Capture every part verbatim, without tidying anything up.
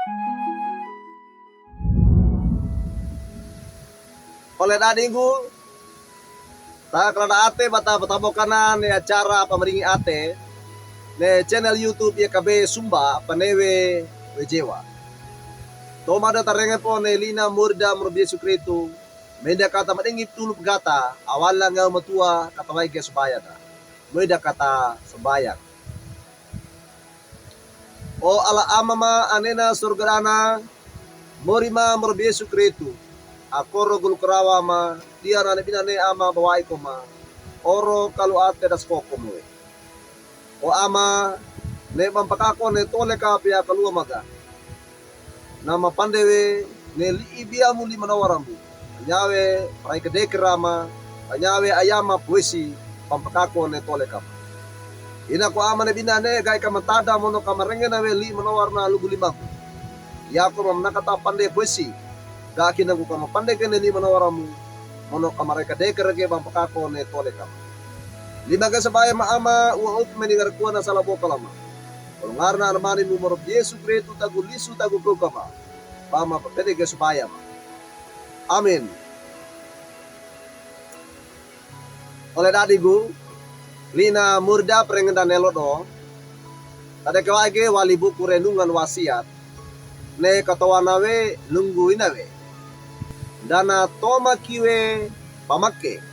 Ole dadigu, ta kaladaate ba ta patabokanan ne acara pamaringi ate ne channel YouTube ya kabe sumba panewe wejewa. Tomada tarenge po ne lina murda murbi Yesu Kristu. Meda kata madingi tulu pegata, awala nga matua kata waige subayada. Meda kata subayang. O ala amama anena surgadana, morima murbi Yesu Kristu. Akoro gulu karawa ma, dia nane binane ama bawai koma. Oro kalu ate das koko mue. O ama, ne bampakako ne tole ka pia kalua maga. Na mapande we, ne li'i biamu li manawarambu. Panyawe, parai kedeke rama, panyawe ayama puesi, bampakako ne tole kama. Ina ko ama ne binane, gai kama tada mono kama rengena we li manawarna lugu limamu. Yako mamnakata pande puesi, ga kinangku kama pande kene li manawaramu, mono kama reka deke rege bampakako ne tole kama. Lima ge sabaya ma ama, ua otu meni ngarkuana sala boka lama. Kolongarna anamani mu murbi Yesu Kristu tagu lisu tagu kau kama. Pama papede ge sabaya ma. Amin. Ole dadigu, lina murda prengenda ne lodo, tadeke waige wali buku renungan wasiat, ne katowana we lunggu ina we. Dana toma kiwe pamake.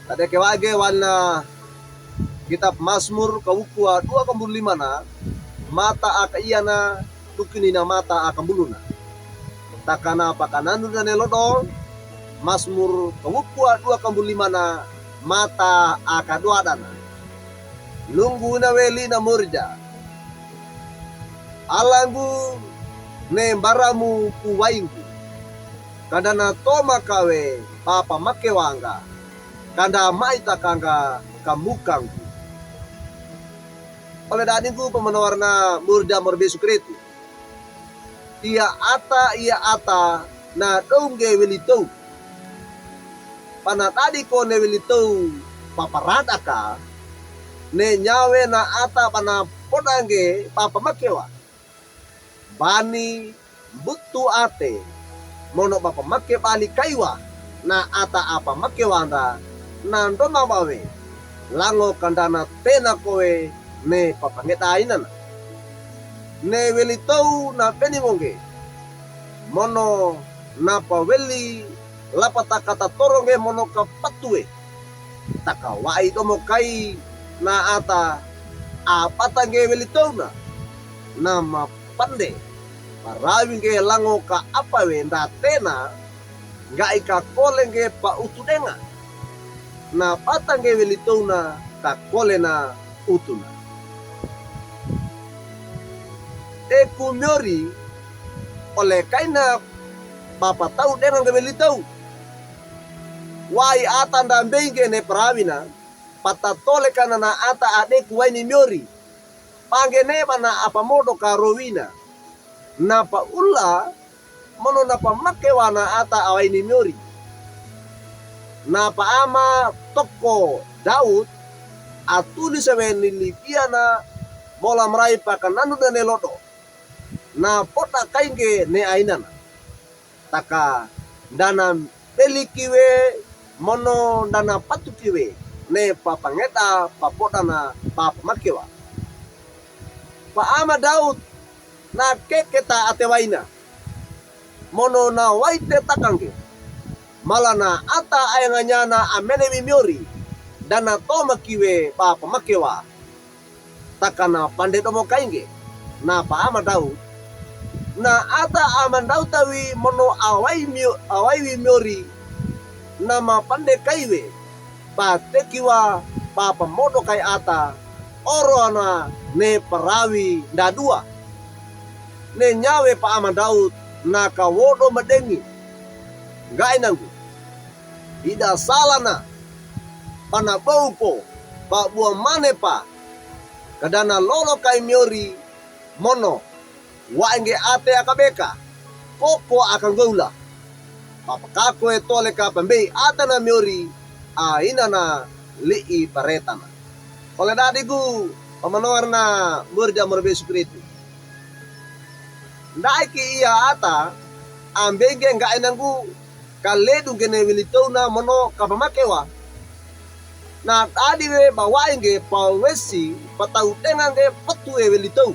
Tadeke waige walina kitab Masmur kawukua dua kambulu limana, mata aka iyana, tukinina mata aka mbuluna. Takana pakananu dane lodo, Masmur kawukua dua kambulu limana, mata aka dua dana. Lunggu ina we lina murda. Alanggu ne mbaramu ku wainggu. Kandana toma kawe papa makewanga. Kanda maitakanga kamukanggu. Ole dadigu pamanawarna murda murbi Yesu Kristu. Ia ata, ia ata, na dongge welitou. Pana dadiko ne welitou paparadaka, ne nyawe na ata pana podangge papa makewa. Bani butu ate, mono papa make bali kaiwa, na ata apa makewanda, na ndona bawe, lango kandana tena kowe, ne papa ngeda inana. Ne welitou na beni wonge. Mono napa weli lapata kata toronge mono kapatue. Taka wai domo kai na ata apatangge welitouna. Na mapande. Parawinge lango ka apawe ndatena. Ngai kakolenge pa utudenga. Na patangge welitouna kakolena utuna. Eku miori, ole kaina papa tau denga nge welitou. Wai ata ndambenge ne parawina, pata tole kana na ata adeku waini miori. Pangene bana apa modo ka rowina. Na pa ula, mono na pa makewa na ata awaini miori. Na pa ama toko Daud, atuli sawe ni libiana, mola marai pakananu dane lodo. Na pota kainge ne ainana. Taka ndana beli kiwe, mono ndana patu kiwe, ne papa ngeda, papodana, papa makewa. Pa ama Daud, na keketa atewaina. Mono na waite takange. Mala na ata aenganyana amene wi miori. Ndana toma kiwe papa makewa. Takana pande domo kainge. Na pa ama Daud. Na ata ama Daud awi mono awai mio-, awai wi miori. Na mapande kaiwe. Patekiwa papa modo kai ata, oro ana ne parawi ndadua. Ne nyawe pa ama Daud na kawodo madengi. Ngai nangu. Ida salana, pana boupo, pa bua mane pa, kadana lolo kai miori, mono, waenge ate akabeka, koko akangoula. Papa kako etole ka pambei atana miori, ainana li'i paretana. Ole dadigu, pamanoarna, murda murbi Yesu Kristu. Ndaiki iya ata, ambengge nggae nanggu, kaledungge ne welitowna mono kapamakewa. Na dadi we bawaingge pawesi patawudengangge potuwe welitow.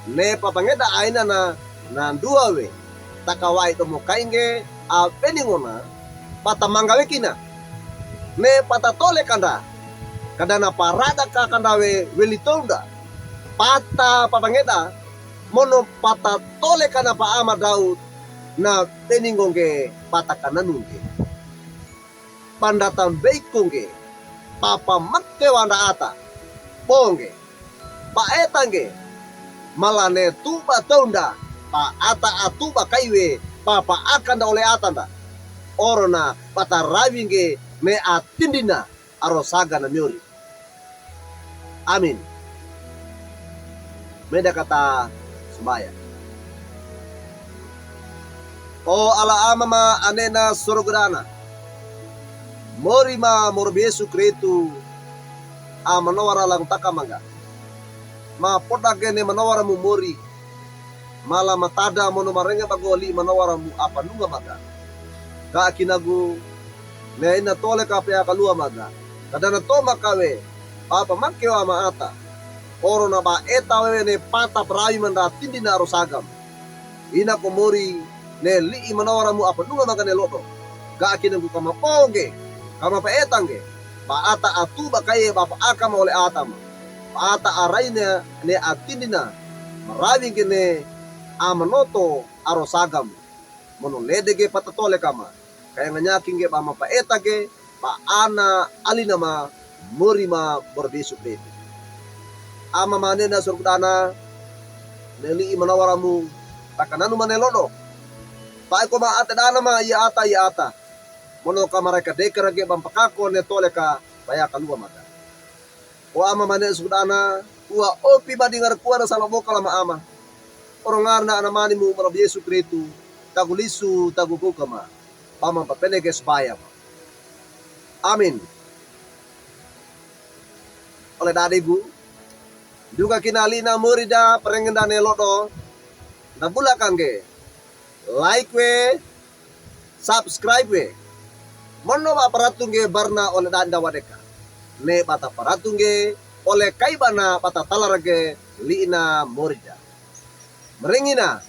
Ne papangeda ainana nanduwa we, takawa'i domokaingge abeningona, patamanggawe kina. Ne patatole kanda, kadana parada ka kanda we welitow nda. Pata papangeda, mono patatole kana pa'ama Dawud, na beningongge patakananungge. Pandatambeikongge, papamakewa nda ata, pongge, pa'etangge, mala ne tuba tow nda, pa'ata atuba kaiwe, papa'aka nda ole ata nda. Orona patarawingge ne atindina, arosaga na miyori. Amin. Meda kata sambaya. O ala amama anena sorogorana. Mori ma morob Yesu Kristu a manowara langtaka mangga. Mapodage ne manowara mu mori. Mala matada mono marenge bago li'i manowara mu apanunga mangga. Ga kinagu, ne ina tole ka pea kaluwa mangga. Kadana toma kawe, papamakewa ma ata. Orona ba'eta wewe ne pata parawi manda tindina arosagam. Ina ko mori, ne li'i manowara mu apanunga mangga ne lodo. Ga kinagu kamapongge, kamapa'etangge. Pa'ata atuba kaiye papa'aka ma ole ata ma. Pa'ata araine ne atindina, marawingge ne amanoto arosagam. Mono ledege patatole kama. Kaya nganyakinge ba mapa'etangge, ba ana alinama mori ma morob Yesu Kristu. Amama anena sorogorana, ne li'i manowara mu, takananu ma ne lodo. Pa'i ko ma ate dana ma iya ata, iya ata. Mono kamarai kadekarage ba mpakako ne tole ka paya kaluwa mangga. O amama ne sorogorana, uwa opi ba dingar kuwara saloboka lama ama. Orongarna anamanimu morob Yesu Kristu, tago lisu, tago gokama. Pama papenege sambaya ma. Amin. Ole dadigu. Duka kina li'ina mori da parengenda ne lodo. Nda bula kangge. Like we, subscribe we. Mono ba paratungge barna ole danda wadeka. Ne bata paratungge ole kaibana bata talarage li'ina mori da. Merengina,